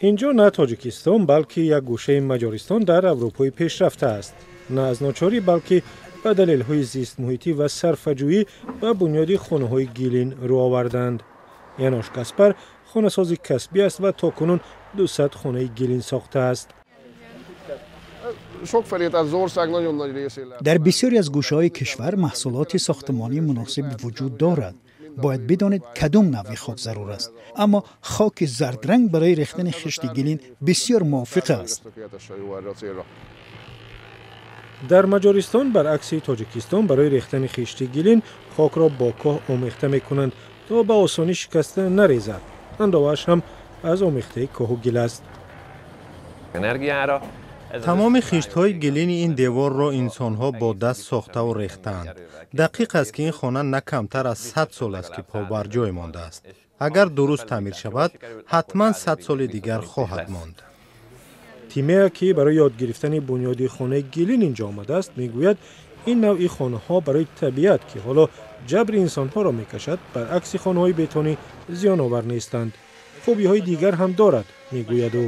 Инҷо на Тоҷикистон, балки як гӯшаи Маҷористон дар Аврупои пешрафта аст. На аз ночорӣ, балки ба далелҳои зистмуҳитӣ ва сарфаҷӯӣ ба бунёди хонаҳои гилин рӯ оварданд. Янош Каспар хонасози касбӣ аст ва то кунун 200 хонаи гилин сохтааст. Дар бисёре аз гӯшаҳои кишвар маҳсулоти сохтмонӣ муносиб вуҷуд дорад. Бояд бидонед, кадом навъи хок зарур аст, аммо хоки зардранг барои рехтани хишти гилин бисёр мувофиқ аст. Дар Маҷористон, баръакси Тоҷикистон, барои рехтани хишти гилин хокро бо коҳ омехта мекунанд, то ба осонӣ шикаста нарезад. Андовааш ҳам аз омехтаи коҳу гил аст. Тамоми хиштҳои гилини ин деворро инсонҳо бо даст сохтаву рехтаанд. Дақиқ аст, ки ин хона на камтар аз 100 сол аст, ки побарҷой мондааст. Агар дуруст таъмир шавад, ҳатман 100 соли дигар хоҳад монд. Тимея, ки барои ёд гирифтани бунёди хонаи гилин инҷо омадааст, мегӯяд, ин навъи хонаҳо барои табиат, ки ҳоло ҷабри инсонҳоро мекашад, баръакси хонаҳои бетонӣ зиёновар нестанд. Хубиҳои дигар ҳам дорад, мегӯяд ӯ.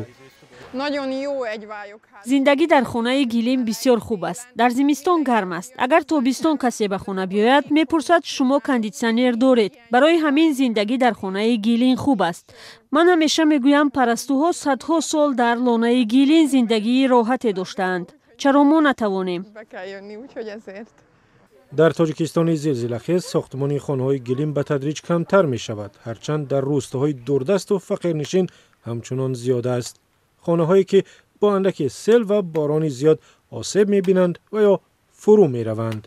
Зиндагӣ дар хонаи гилин бисёр хуб аст. Дар зимистон гарм аст. Агар тобистон касе ба хона биёяд, мепурсад, шумо кондитсионер доред? Барои ҳамин зиндагӣ дар хонаи гилин хуб аст. Ман ҳамеша мегӯям, парастуҳо садҳо сол дар лонаи гилин зиндагии роҳате доштаанд. Чаро мо натавонем? Дар Тоҷикистони зилзилахез сохтмони хонаҳои гилин ба тадриҷ камтар мешавад, ҳарчанд дар рӯстаҳои дурдасту фақирнишин ҳамчунон зиёд аст. Хонаҳое, ки бо андаки сел ва борони зиёд осеб мебинанд ва ё фурӯ мераванд.